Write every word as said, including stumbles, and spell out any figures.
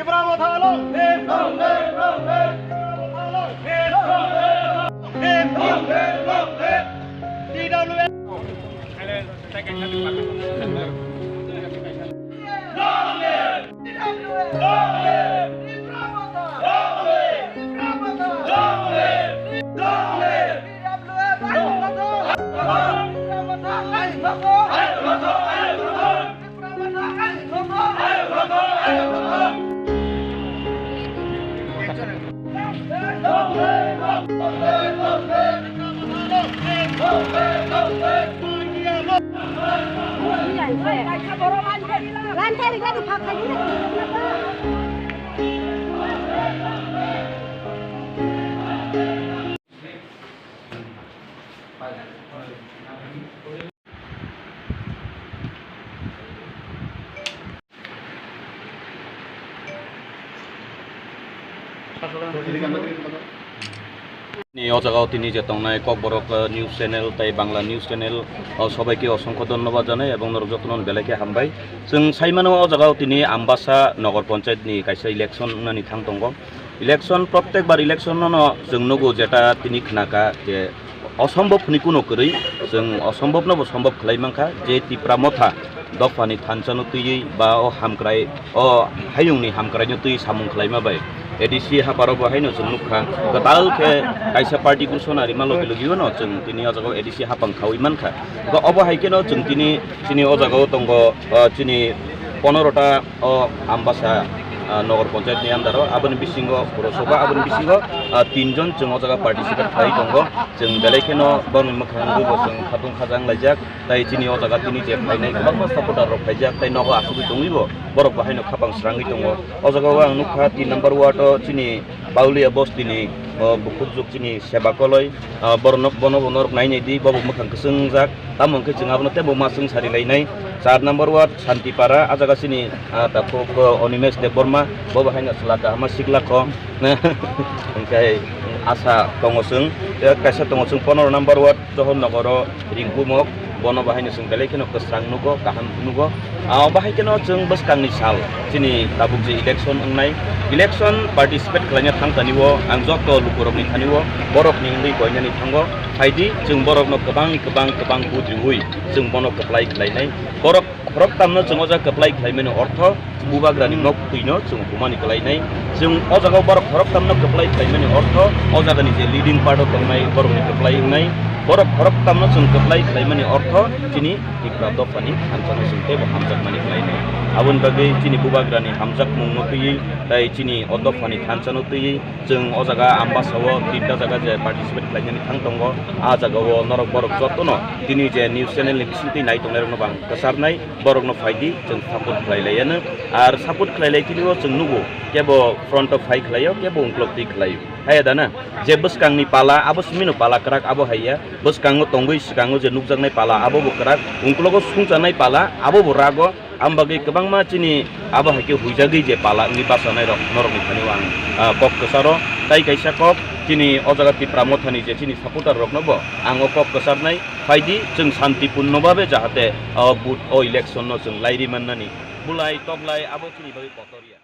Tipra Motha long live! Long live! Long live! Tipra Motha long live! Long live! Long live! Long live! T W F! Ni o jaga o tini je tongnai Kokborok, eh, news channel tai Bangla news channel, o sobai ke osongkho dhonnobad janai ebong norok jotono belai khe hambai. Chwng sai mano o jaga o tini Ambasa Nogor Panchayat ni kaisa election wngnani thang tongo. Election, prottek bar election no, no chwng nugo jeta tini khnaka je osombhob hwnwi kuno kwrwi, chwng osombhob no bo sombhob khlai mankha je Tipra Motha dophani thansa no twiwi ba o hamkrai, o hayung ni hamkrai no twiwi samung khlaima bai A D C haparo bo haino chwng nukha kwtal khe kaisa party gusona rima logi logi no chwng tini o jaga o A D C hapang khawi mankha. Obo hai kheno chwng tini chini o jaga o tongo, ah, chini ponorota o Ambasa, ah, Nogor Panchayat ni under o, aboni bisingo Purosabha, aboni bisingo, ah, tinjon chwng o jaga participate khlai tongo. Chwng belai kheno borokni mwkhang bo chwng khatung khajang laijak, tai chini o jaga tini je phainai kwbangma supporter rok phaijak, tai nogo asugwi tongwi bo borok bo haino khapang srangwi tongo. O jaga o ang nukha tin number ward o chini Paulia bostini, o, bukhukjwk chini Seba Koloi, o, borok, bono bo norok nai nai di, bo bo mwkhang kwchwng wngjak. Tamo hwnkhe chwng abono teibo ma chwng sari lainai. Char number ward Santipara, a jaga chini, a, takhuk, o, Animesh Debbarma, bo bo haino chwla kahama sikla kho. Hwnkhe asa tongo chwng. Tei kaisa tongo chwng pondro number ward Johor Nogoro Ringpumok, bono bahai no chwng belai kheno kwsrang nugo, kaham nugo. Ah, bahai kheno chwng bwskangni sal, chini tabuk je election wngnai, election participate khlaina thang tani o ang joto lukurokni thani o borokni wngwi koinani thango. Phaidi chwng borokno kwbangni kwbang, kwbang vote riui chwng bono kwplai khlainai. Borok khoroktamno chwng o jaga kwplai khlaimani ortho, Bubagrani nok twino chwng humani kwlainai. Chwng o jaga o borok khoroktamno kwplai khlaimani ortho, o jagani je leading part o tongnai borokni kwplai wngnai. Borok khoroktamno chwng kwplai khlaimani ortho chini Tipra dophani thansa no chwng teibo hamjakmani kwlainai. Aboni bagwi chini Bubagrani hamjakmungno twiwi tai chini o dophani thansa no twiwi chwng o jaga Ambasa o tinta jaga je participate khlainani thang tongo. A jaga o norok borok jotono tini je news channel ni bisingtwi nai tongnai rokno bo ang kwcharnai. Borokno phaidi chwng support khlai laiya no. Ar support khlai lai tini o chwng nugo, kebo front o phai khlaio, kebo ungkulok twi khlaio. Haiya da na? Je bwskangni pala, abo simino pala kwrak abo haiya. Bwskango tongwi swkango je nukjaknai pala, abo bo kwrak. Ungkulogo sungchanai pala, abo bo rago. Ang bagwi kwbangma chini abo hai khe huijagwi je pala wngwi bachanairok norokni thani o ang, ah, kok kwcharo. Tai kaisa kok chini o jaga Tipra Mothani je chini supporter rokno bo ang o kok kwcharnai. Phaidi chwng santipurno babe jahate, ah, vote o election no chwng lairi mannani. Bulai toklai abo chini bagwi kotor ya.